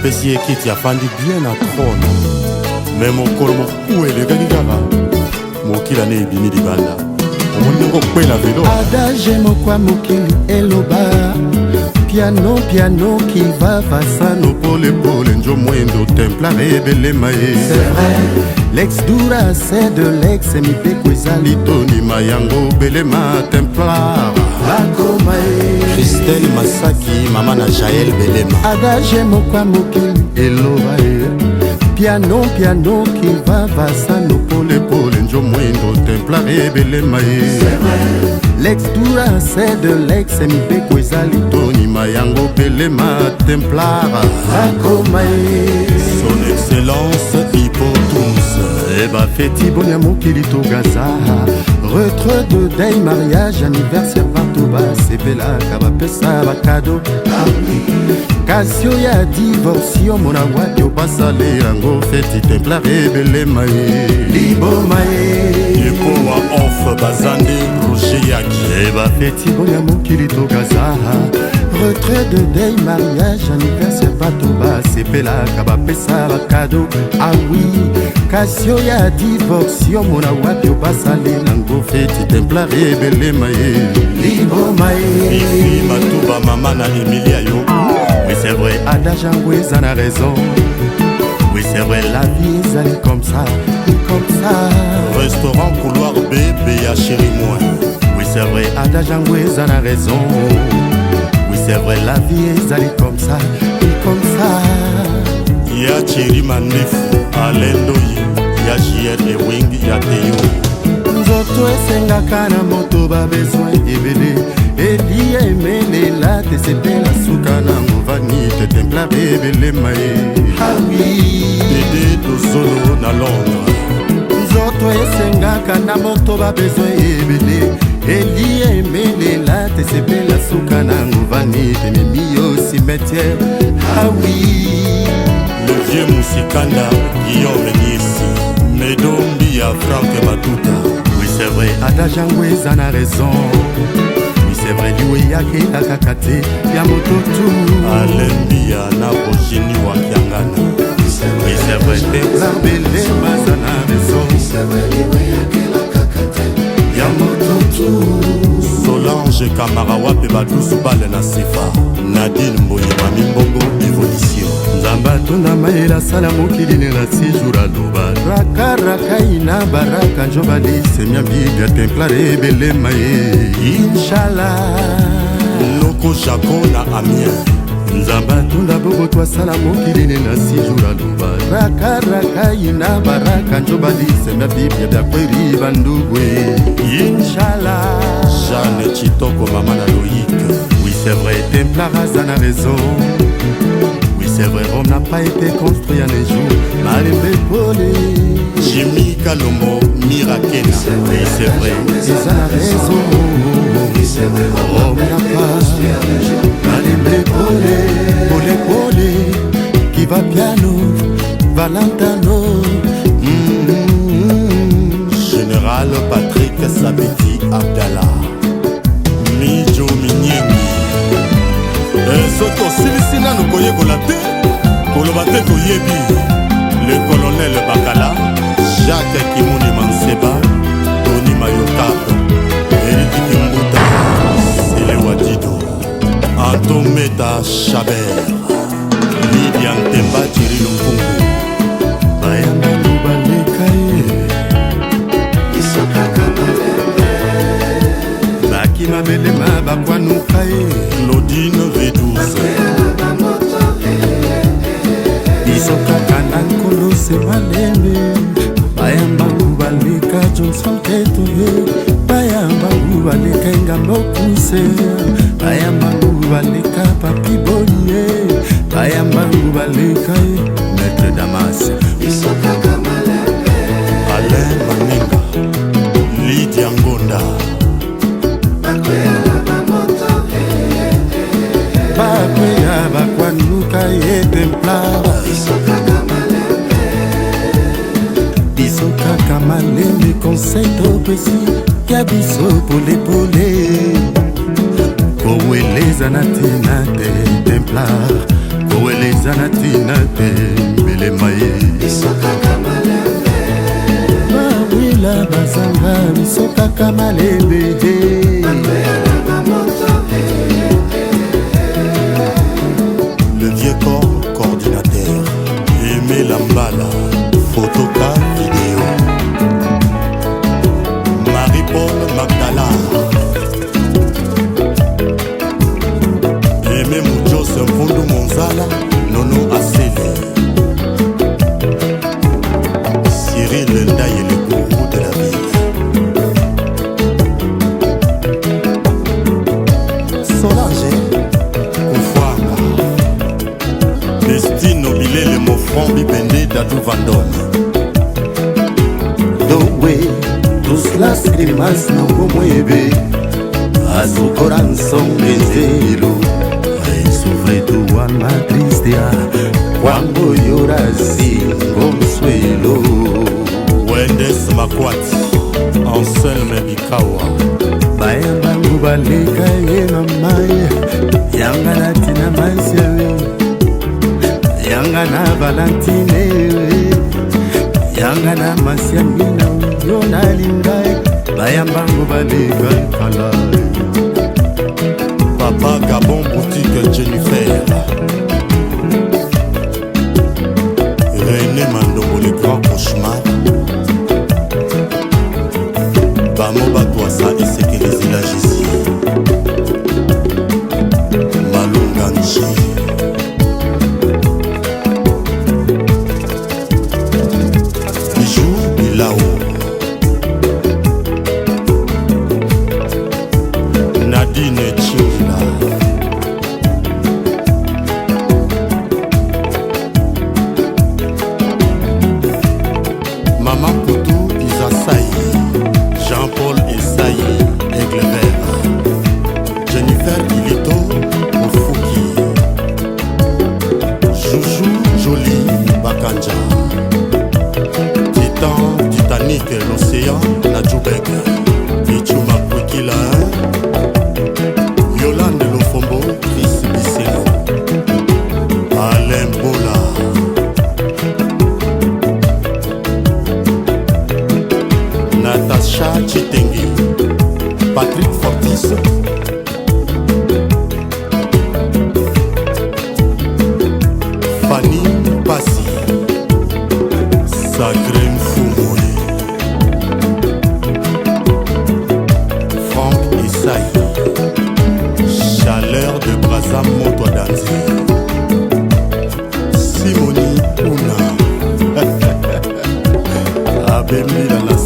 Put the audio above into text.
Bapesi ye kiti, afandi bien na trône. Me mokolo mokuwa elekaki kaka, mokila ne ebimi libanda. Omoni ndenge okwela velo. Adage moko ya mokili eloba: piano piano qui va vasano, polepole njo mwendo templare ebelema ye. C'est vrai, l'ex dura c'est de l'ex. Mibeko ezali tonima yango belema templar. Bakoma ye. Christelle Masaki, mama na Jael Belema. Adage moko ya mokili eloba ye: piano piano qui va vasano, polepole njo mwendo templare ebelema ye. L'ex dura c'est de l'ex. Mibeko ezali tonima yango belema templar. Bakoma ye. Son Excellence Hipotums. E bafeti boni ya mokili togaza: retrait de deuil, mariage, anniversaire, bato basepelaka, bapesa bacadeaux. Kasi oyo ya divorce, omona wapi? Basale yango feti, templare ebelema ye. Liboma ye. Ekowa off bazande Roger Yaki. E bafeti boni ya mokili togaza: retrait de deuil, mariage, anniversaire, bato basepelaka, bapesa bacadeaux. Awi, kasi oyo ya divorce, omona wapi? Obasalela yango feti, templare ebelema ye. Liboma ye. Fifi Matuba, mama na Emilia yo. Oui, c'est vrai, adage yango eza na raison. Oui, c'est vrai, la vie ezali comme ça, comme ça. Restaurant Couloir B, ya chéri moi. Oui, c'est vrai, adage yango eza na raison. Oui, c'est vrai, la vie ezali comme ça, comme ça. Ya Chéri Mandefu Alendoi, ya JR Ewing, ya Teyo. Nzoto esengaka na moto babesoin ebele. Elia emelela te, sepela. Suka nango vanite, templare ebelema ye. Awi. Dede Tozolo na Londres. Nzoto esengaka na moto babesoin ebele. Elia emelela te, sepela. Suka nango vanite, memi yo cimetière. Awi. Le vieux Musikanda Guillaume Niesi, Medombi ya Frank Matuta. Oui, c'est vrai, adage yango eza na raison. Oui, c'est vrai, liwe eyakela kaka te ya moto tu. Alembia na Rogeni Wakiangana. Oui, c'est vrai, templar belema aza na raison. Ya moto tu. Solange Kamara, wape badusu bale na Sefa, Nadine Mboye, Mami Mbongo Évolution. Nzambe atunda mayele, asala mokili nela 6 jours. Aloba rakaraka ina baraka njo balisemia biblia, templare ebelema ye, inshallah. Noko Jaco na Amien. Nzambe atunda boboto, asala mokili nela 6 jours. Aloba rakaraka ina baraka njo balisemia biblia byakweri bandugwe, inshallah. Jeanne Chitoko, mama na Loïc. Oui, c'est vrai, templar aza na raison. Oui, c'est vrai, Rome n'a pas été construit en un jour. Malembe pole. Jimmy Kalombo Mirakena. Oui, c'est vrai, eza na raison. Rome n'a pas. Malembe pole, pole pole. Qui va piano, va lentano. Général Patrick Sabeti Abdallah, Mijo Minyengi. Soki osilisi nanu koyekola te, koloba te toyebi. Le colonel Bakala, Jacques Kimuni Manseba, Tony Mayokap, Eriki Kimbuta, Selewa Dido, Antometa Chabert, Lidia Ntemba, Thierry Lumpungu. Bayambangu baleka ye, bakima belema, bakwanuka ye. Claudine V12. Biso kaka na Nkolo se malembe. Bayambangu baleka Johnson Keto ye, bayambangu baleka Engambe Okuse, bayambangu baleka Papi Boni ye, bayambangu baleka ye Maître Damas. Alain Manenga, Lidia Ngonda. Bakweya, bakwanuka ye, templar. Biso kaka malembe. Conseil topesi ya biso polepole, koweleza na ntina te, templar. Kowela eza na ntina te, mbelema ye bawela bazanga biso kaka malembe te. Le vieux corps coordinateur Aimé Lambala, photoka vidéo. Marie-Paul Magdala, Aimé Mujos Mpundu Monzala, Nono Aseli, Cyril Ndaye, le gourou de la ville. Solange Kufwanga, Destino Bilele, Mofran Bibende, Dadou Vandome. Dowe tus lágrimas no conmueve a su corazón de hielo. Ay, sufre tu alma triste cuando lloras sin consuelo. Wendes Makwati, Anselme Bikawa. Bayambangu baleka ye mama yanga na tina masia yanga na Valentine yanga na masia mina yo nalinga bayambangu baleka kala. Papa Gabon Boutique Jennifer, René Mandongo, le grand cauchemar. Bamo Batwasa esekelezela Jésus Malunga Nji. Bijou Bilao, Nadine Chingila. Mama Poutou Bizasai, Jean-Paul Esaïe, Aigle Vert, Jennifer Ilito, Ofuki, Joujou Jolie Bakanja, Titan Titanic, l'océan Nadjoubek, Pichuma Kwikila, Yolande Lofombo, Chris Bisseno, Alain Bola. Natacha Chitengi, Patrick Fortis, Fanny Passy, Sacré Mfoumoui, Franck Essaï, Chaleur de Brazza Moto Danzi, Simoni Una, Abembila na